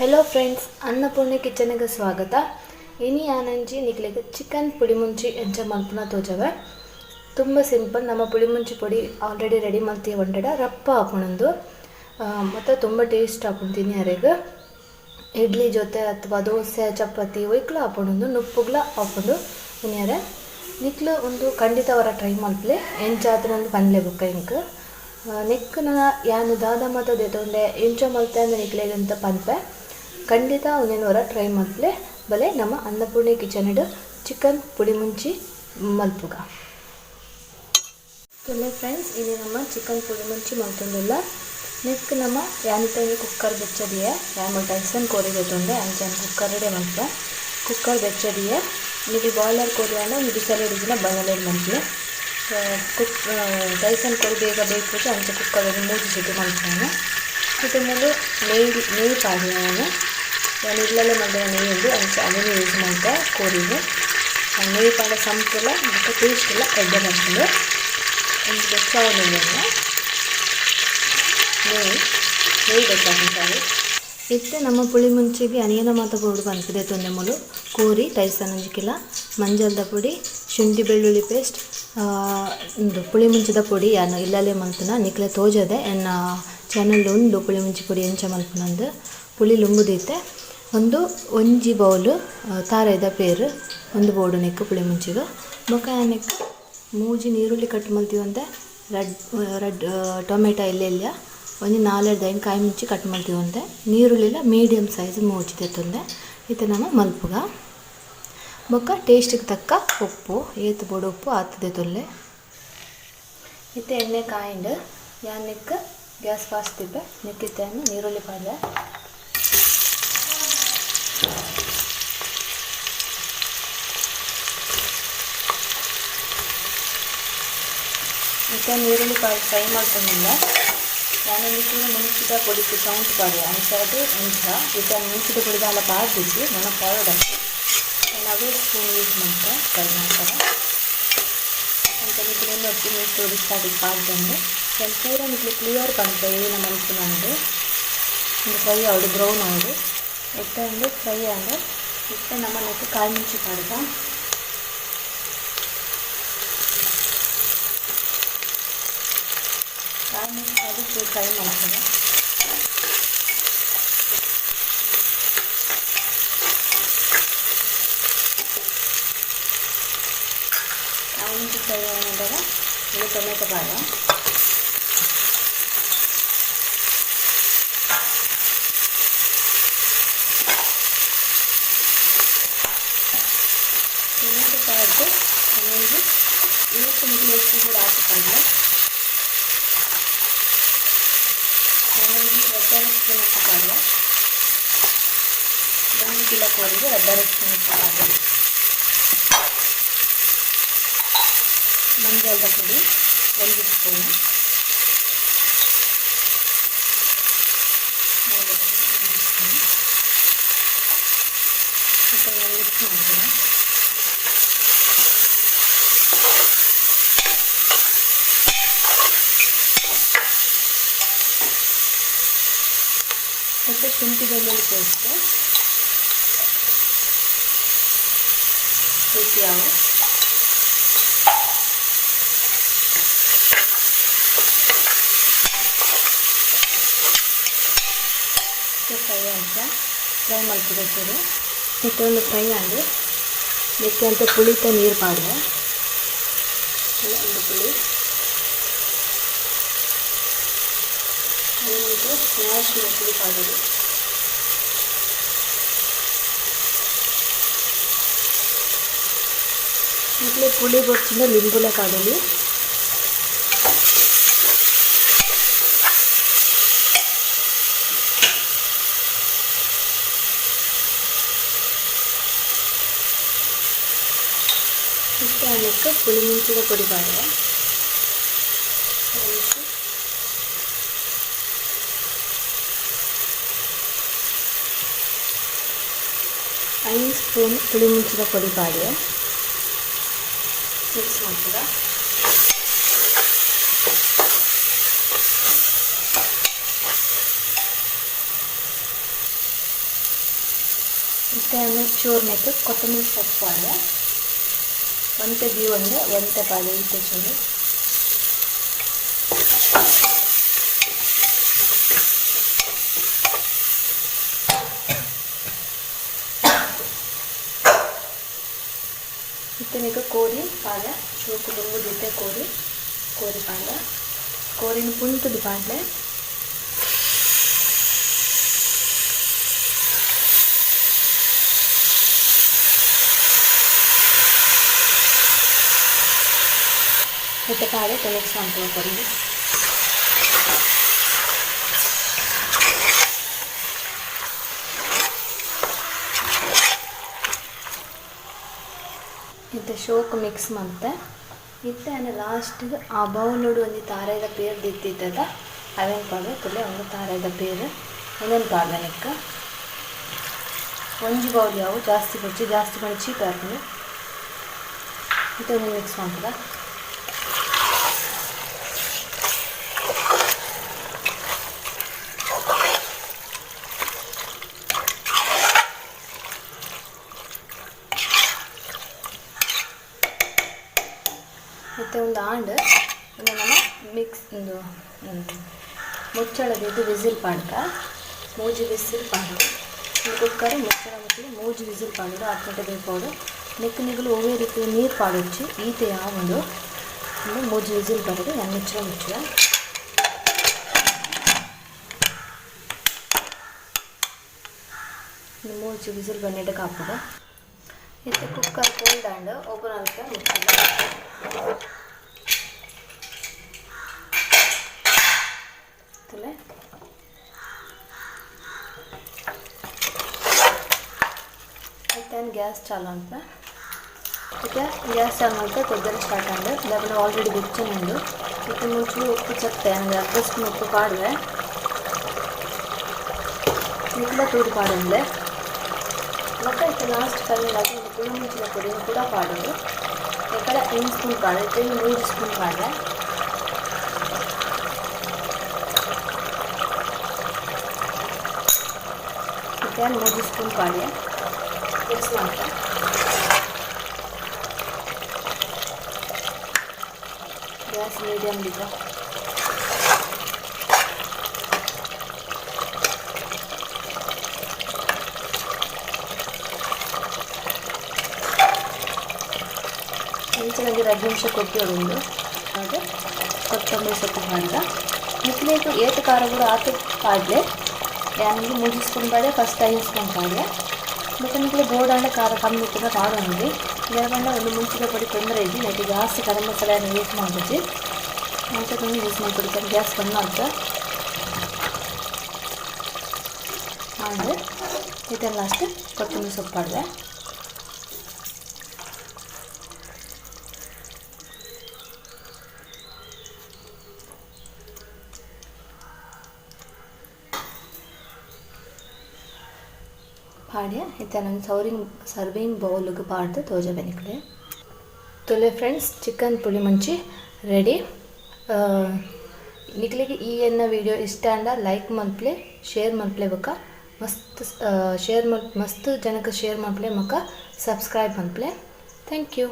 Hello friends, ಅನ್ನಪೂರ್ಣೆ ಕಿಚನ್ಗೆ ಸ್ವಾಗತ. ಇನಿ ಆನಂಜಿ ನಿಕ್ಲೆಗ್ ಚಿಕನ್ ಪುಳಿಮುಂಚಿ ಎಂಚ ಮಲ್ಪುನ ತೋಜವೆ. ತುಂಬ ಸಿಂಪಲ್. ನಮ್ಮ ಪುಳಿಮುಂಚಿ ಪೊಡಿ ಆಲ್ರೆಡಿ ರೆಡಿ ಮಲ್ತಿ ಒಂಡೆಡ ರಪ್ಪ ಆಪುಣಂದು ಮತ್ತು ತುಂಬ ಟೇಸ್ಟ್ ಆಪುಂಡು ತಿನ್ಯರೆಗ್. ಇಡ್ಲಿ ಜೊತೆ ಅಥವಾ ದೋಸೆ ಚಪಾತಿ ಒಯ್ಕ್ಲ ಆಪುಣಂದು, ನುಪ್ಪುಗ್ಲ ಆಪುಂಡು ತಿನ್ಯರೆ. ನಿಕ್ಲು ಒಂದು ಖಂಡಿತವರ ಟ್ರೈ ಮಲ್ಪಲೆ, ಎಂಚಾತನೊಂದು ಪನ್ಲೆ ಬೊಕ್ಕ ಇಂಕ್ ನೆಕ್ಕ್ ನನ ಯಾನ್ ದಾದ ಮಾತ ದೆತೊಂಡೆ ಎಂಚ ಮಲ್ತೆ ಅಂದ್ ನಿಕ್ಲೆಗ್ ಅಂತ ಪನ್ಪೆ. ಖಂಡಿತ ಒಂದೆನ್ ವರ ಟ್ರೈ ಮಲ್ಪಲೆ. ಬಲೆ ನಮ್ಮ ಅನ್ನಪೂರ್ಣೆ ಕಿಚನ್ ಚಿಕನ್ ಪುಳಿಮುಂಚಿ ಮಲ್ಪುಗ. ಹಲೋ ಫ್ರೆಂಡ್ಸ್, ಇಲ್ಲಿ ನಮ್ಮ ಚಿಕನ್ ಪುಳಿಮುಂಚಿ ಮಲ್ತೊಂದುಲ್ಲ. ನೆಕ್ಕ್ ನಮ್ಮ ಯಾನಿತ ಒಂಜಿ ಕುಕ್ಕರ್ ಬೆಚ್ಚದಿಯೆ, ಯಾನ್ ಟೈಸನ್ ಕೋರಿ ದೆತೊಂಡೆ ಅಂಚ ಕುಕ್ಕರ್ ಡೆ ಮಲ್ಪೆ. ಕುಕ್ಕರ್ ಬೆಚ್ಚದಿಯೆ, ನಿಕ್ಲ್ ಬಾಯ್ಲರ್ ಕೋರಿ ಆಂಡ ಒಂಜಿ ಬಿಸಲೆಡ್ ಇಜ್ಜಿಂಡ ಬಣಲೆಡ್ ಮಲ್ಪಲೆ. ಟೈಸನ್ ಕೋರಿ ಬೇಗ ಬೇಯ್ಪುಜಿ, ಅಂಚ ಕುಕ್ಕರ್ ಒಂಜಿ 3 ಸೀಟಿ ಮಲ್ಪುವೆ. ಇತ್ತೆ ಮೂಲು ನೆಯ್ ನೆಯ್ ಪಾಡ್ಲೆ ಯಾನ್. ಯಾನ್ ಇಲ್ಲಲೆ ಮಲ್ದಿನ ನೆಯ್ ಉಂಡು, ಅಂಚ ಅವೆನ್ ಯೂಸ್ ಮಲ್ತೆ ಕೋರಿಗ್. ನೆಯ್ ಪಾಡ ಸಂಪುಲ ಬೊಕ್ಕ ಟೇಸ್ಟ್ ಎಲ್ಲ ಎಡ್ಡೆ ಬರ್ಪುಂಡು. ಒಂಜಿ ಬೆಚ್ಚಾವೊಂದುಂಡು ನೆಯ್ ನೆಯ್ ಬೆಚ್ಚಾಪುಂಡು ಸಾರಿ. ಇತ್ತೆ ನಮ್ಮ ಪುಳಿಮುಂಚಿಗ್ ಅನಿಯನ ಮಾತ ಬೋಡು ಪನ್ಪಿ ದೆತೊಂಡೆ ಮೂಲು ಕೋರಿ ಟೈಸನ್ ಒಂಜಿ ಕಿಲ, ಮಂಜಲ್ದ ಪೊಡಿ, ಶುಂಠಿ ಬೆಳ್ಳುಳ್ಳಿ ಪೇಸ್ಟ್, ಉಂದು ಪುಳಿಮುಂಚಿದ ಪೊಡಿ ಯಾನ್ ಇಲ್ಲಲೆ ಮಲ್ಪುನ. ನಿಕ್ಲೆ ತೋಜದೆ ಎನ್ನ ಚಾನಲ್ ಉಂಡು ಪುಳಿಮುಂಚಿ ಪೊಡಿ ಎಂಚ ಮಲ್ಪುನಂದು. ಪುಳಿ ಲುಂಬುದೀತೆ ಒಂದು ಒಂಜಿ ಬೌಲು ತಾರಾಯಿದ ಪೇರು ಒಂದು ಬೋಡು ನೆಕ್ಕ್ ಪುಳಿಮುಂಚಿಗ್. ಬೊಕ್ಕ ನೆಕ್ಕ್ 3 ನೀರುಳ್ಳಿ ಕಟ್ ಮಲ್ತಿವಂತೆ, ರಡ್ಡ್ ರಡ್ಡ್ ಟೊಮೆಟೊ ಎಲ್ಲೆಲ್ಯ, ಒಂಜಿ 4 5 ಕಾಯಿ ಮುಂಚಿ ಕಟ್ ಮಲ್ತಿವಂತೆ, ನೀರುಳ್ಳಿಲ ಮೀಡಿಯಮ್ ಸೈಜ್ 3 ದೆತ್ತೊಂದೆ. ಇತ್ತೆ ನಮ ಮಲ್ಪುಗ. ಬೊಕ್ಕ ಟೇಸ್ಟಿಗೆ ತಕ್ಕ ಉಪ್ಪು, ಏತ್ ಬೋಡು ಉಪ್ಪು ಆತ್ ದೆತೊನ್ಲೆ. ಇತ್ತೆ ಎಣ್ಣೆ ಕಾಯಿಂಡ್ ಯಾನ್ ನೆಕ್ಕ್ ಗ್ಯಾಸ್ ಫಾಸ್ಟ್ ದೀಪೆ. ನೆಕ್ಕ್ ಇತ್ತೆ ನೀರುಳ್ಳಿ ಪಾಡ್ವೆ. ಇತ್ತೆ ನೀರುಳ್ಳಿ ಪಾಡ್ ಫ್ರೈ ಮಲ್ತೊಂದುಲ್ಲೆ. ಯಾನ್ ಒಂಜಿ ಮುಂಚಿದ ಪೊಡಿಕ್ ಸೌಂಟ್ ಪಾಡ್ವೆ, ಅಂಚಾದ್ ಇಂಚ. ಇತ್ತೆ ಮುಂಚಿದ ಪೊಡಿ ದಾಲ ಪಾಡ್ದಿಜ್ಜಿ, ನನ ಪಾಡೊಡಾತೆ. ಯಾನ್ ಅವೇ ಸ್ಪೂನ್ ಯೂಸ್ ಮಲ್ತೆ ಫ್ರೈ ಮಲ್ಪರೆ. ಅಂಚ ನಿಕ್ಲೆ ಎನ್ನೊಡ್ಚಿ ಮುಂಚಿದ ಪೊಡಿ ಸ್ಟಾರ್ಟಿಂಗ್ ಪಾಡ್ದಂದು. ಯಾನ್ ಪೂರ ನಿಕ್ಲೆ ಕ್ಲಿಯರ್ ಪನ್ಪೆ ಏನ ಮಲ್ಪುನಂದು. ಉಂದು ಫ್ರೈ ಆವೊಡು, ಬ್ರೌನ್ ಆವೊಡು. ಇತ್ತೆ ಉಂದು ಫ್ರೈ ಆಂಡ್. ಇತ್ತೆ ನಮ ನೆಕ್ಕ್ ಕಾಯಿ ಮುಂಚಿ ಪಾಡ್ಗ. ಕಾಯಿ ಮುಂಚಿ ಪಾಡ್ದ್ ಚೂರು ಫ್ರೈ ಮಲ್ಪುಗ. ಕಾಯಿ ಮುಂಚಿ ಫ್ರೈ ಆನಗ ಒಂದು ಟೊಮೆಟೊ ಪಾಡ್ಗ. ಟೊಮೆಟೊ ಪಾಡ್ದ್ ಒಂಜಿ ಏತ್ ನಿಕ್ಲೆ ಉಪ್ಪು ಪೂರ ಆತ್ ಪಾಡ್ಲೆ. 1.5 ಸ್ಪೂನ್ ಉಪ್ಪು ಪಾಡ್ವೆ. 1 ಕಿಲೋ ಕೋರಿಗೆ 2.5 ಸ್ಪೂನ್ ಉಪ್ಪು ಪಾಡ್ವೆ. ಮಂಜಲ್ದ ಪುಡಿ 1 ಸ್ಪೂನ್. 1 ಸ್ಪೂನ್. ಮತ್ತೆ ಮಿಕ್ಸ್ ಮಾಡ್ತೀನಿ. ಮತ್ತು ಶುಂಠಿ ಬೆಳ್ಳುಳ್ಳಿ ಪೇಸ್ಟ್ ರುಚಿಯಾವು. ಫ್ರೈ ಅಂತ ಫ್ರೈ ಮಲ್ಪುಗ ಚೂರು. ಇತ್ತೆ ಒಂದು ಫ್ರೈ ಆಂಡ್ ನೆಕ್ಕೆ ಅಂತ ಪುಳಿತ ನೀರು ಪಾಡ್ವೆ. ಒಂದು ಪುಳಿ ಒಂದು ಸ್ಮ್ಯಾಶ್ ಮಲ್ಪುದು ಪಾಡೋದು. ಇಟ್ಲೆ ಪುಳಿ ಬೊಡ್ಚಿಂದ ಲಿಂಬುಲ ಪಾಡೊಲಿ. ಇತ್ತೆ ನೆಕ್ಕ್ ಪುಳಿ ಮುಂಚಿದ ಪೊಡಿ ಪಾಡ್ವೆ. 5 ಸ್ಪೂನ್ ಪುಳಿ ಮುಂಚಿದ ಪೊಡಿ ಪಾಡ್ವೆ. ಮಿಕ್ಸ್ ಮಲ್ಪುಗ. ಇತ್ತೆ ಚೂರ್ನೆಕ್ ಕೊತ್ತಂಬರಿ ಸೊಪ್ಪು ಪಾಡ್ದೆ ಒಂತೆ ದೀವೊಂದೆ ಒಂತೆ ಪಾಡ್ದೆ ಇತ್ತೆ ಚೂರು ಇತ್ತೆ ಕೋರಿ ಪಾಡ್ದೆ ಚೂಕು ದುಂಬುದಿತ್ತೆ ಕೋರಿ ಕೋರಿ ಪಾಡ್ದೆ ಕೋರಿನ ಪುಂಟುದು ಪಾಡ್ದೆ ಇತ್ತೆ ಪಾಡ್ದೆ ಮಿಕ್ಸ್ ಮಾಡ್ಕೊಳ್ಳೋ ಕೋರಿ ಇತ್ತೆ ಶೋಕ್ ಮಿಕ್ಸ್ ಮಂತೆ ಇತ್ತೆ ಅನ್ನ ಲಾಸ್ಟ್ ಆ ಬೌಲೋಡು ಒಂಜಿ ತಾರೆದ ಪೇರ್ ದಿತ್ತಿತ್ತದ ಅವೇನು ಪಾಡ್ವೆ ತುಲೆ ಒಂದು ತಾರೆದ ಪೇರ್ ಒಂದೊಂದು ಪಾಡ್ವೆ ನೆಕ್ಕ ಒಂಜಿ ಬೌಲ್ ಯಾವು ಜಾಸ್ತಿ ಕೊಚ್ಚಿ ಜಾಸ್ತಿ ಕೊಂಡು ಚೀಪ್ ಹಾಕೊಂಡು ಇತ್ತೆ ಒಂದು ಮಿಕ್ಸ್ ಮಾಡ್ತದ ಮತ್ತು ಒಂದು ಆಂಡ್ ಒಂದು ನಮ್ಮ ಮಿಕ್ಸ್ ಒಂದು ಮುಚ್ಚಳದಿದ್ದು ವಿಸಿಲ್ ಪಾಡ್ಕ ಮೂಜಿ ವಿಸಿಲ್ ಪಾಡು ಕುಕ್ಕರ್ ಮುಚ್ಚಳ ಮುಚ್ಚಿ ಮೂಜಿ ವಿಸಿಲ್ ಪಾಡೋದು ಆತ್ಮಟ ಬೇಕೋಡು ನೆಕ್ ನಿಗಲು ಒವ್ವೇ ರೀತಿಯ ನೀರು ಪಾಡೊಚ್ಚಿ ಈತೆ ಯಾವೊಂದು ಒಂದು ಮೂಜಿ ವಿಸಿಲ್ ಬರೋದು ನಾನು ಮುಚ್ಚಳ ಮುಚ್ಚಳ ಮೂಜಿ ವಿಸಿಲ್ ಬನ್ನಿಟ್ಟು ಕಾಪುಗ ಇತ್ತೆ cooker cold and open ಅಲ್ಪ ಮುಚ್ಚಳ ತುಲೆ ಮತ್ತೆ ಗ್ಯಾಸ್ ಚಾಲು ಅಂತ ಮತ್ತೆ ಗ್ಯಾಸ್ ಚಾಲು ಅಂತ ಕೊದ್ದಲು ಸ್ಟಾರ್ಟ್ ಆಂಡ್ ಲೆಮನ್ ಆಲ್ರೆಡಿ ಬೆಚ್ಚನುಂಡು ಮತ್ತು ಮುಂಚೆ ಉಪ್ಪು ಚಪ್ಪೆ ಅಂದರೆ ಅರ್ಧ ಸ್ಪೂನ್ ಉಪ್ಪು ಪಾಡುವೆ ನಿಕ್ಲ ತೂದು ಪಾಡುಂಡೆ ಮತ್ತು ಇತ್ತೆ ಲಾಸ್ಟ್ ಫೈನಲ್ ಆಗಿ ಒಂದು ಪುಳಿ ಮುಂಚಿನ ಪುಡಿನ ಕೂಡ ಪಾಡೋದು ಯಾಕಂದರೆ 5 ಸ್ಪೂನ್ ಪಾಡು 3 ಸ್ಪೂನ್ ಪಾಡುವೆ ಮತ್ತೆ 3 ಸ್ಪೂನ್ ಪಾಡ್ಯ ಮಿಕ್ಸ್ ಮಾಡ್ತಾ ಗ್ಯಾಸ್ ಮೀಡಿಯಮ್ ಬಿದ್ದ ಇಂಚಿನ 2 ನಿಮಿಷ ಕೊಟ್ಟಿ ಒಂದು ಹಾಗೆ ಕೊತ್ತಂಬರಿ ಸೊಪ್ಪು ಹಾಡ್ದ ಮಿಕ್ಲೇಕು ಏತು ಖಾರ ಕೂಡ ಆತು ಪಾಡ್ಲೆ ಯಾನಿಗೆ 3 ಸ್ಪೂನ್ ಪಾಡ್ಲೆ ಫಸ್ಟ್ 5 ಸ್ಪೂನ್ ಪಾಡ್ಲೆ ಮತ್ತು ನಿಮಗೆ ಬೋರ್ಡಾಂಡ ಖಾರ ಕಮ್ಮಿ ಇತ್ತದ ಪಾಡೊಂದು ಇದರ ಒಂದು ಮುಂಚಿನ ಪೊಡಿ ತೊಂದರೆ ಇದ್ದು ನೈಟ್ ಜಾಸ್ತಿ ಗರಂ ಮಸಾಲೆ ಯೂಸ್ ಮಾಡೋದು ಅಂಥದ್ದನ್ನು ಯೂಸ್ ಮಾಡ್ಕೊಡ್ತಾರೆ ಗ್ಯಾಸ್ ಕಮ್ಮಿ ಅಂತ ಹಾಗೆ ಇದೆಲ್ಲ ಅಷ್ಟೇ ಕೊತ್ತಂಬರಿ ಸೊಪ್ಪು ಪಾಡ್ದೆ ಪಾಡ್ಯ ಇತ್ತೆ ನಾನು ಸರ್ವಿಂಗ್ ಬೌಲ್ಗೆ ಪಾಡ್ದು ತೋಜ ಬೆನಿಕ್ಲೆ ತೊಲೆ ಫ್ರೆಂಡ್ಸ್ ಚಿಕನ್ ಪುಳಿ ಮುಂಚಿ ರೆಡಿ. ನಿಕ್ಲಿಗೆ ಈ ಎನ್ನ ವಿಡಿಯೋ ಇಷ್ಟ ಅಂಡ ಲೈಕ್ ಮಲ್ಪ್ಲೆ ಶೇರ್ ಮಲ್ಪ್ಲೆ ಬೊಕ್ಕ ಮಸ್ತ್ ಶೇರ್ ಮಲ್ ಮಸ್ತ್ ಜನಕ್ಕೆ ಶೇರ್ ಮಲ್ಪ್ಲೆ ಮಕ್ಕ ಸಬ್ಸ್ಕ್ರೈಬ್ ಮಲ್ಪ್ಲೆ. Thank you.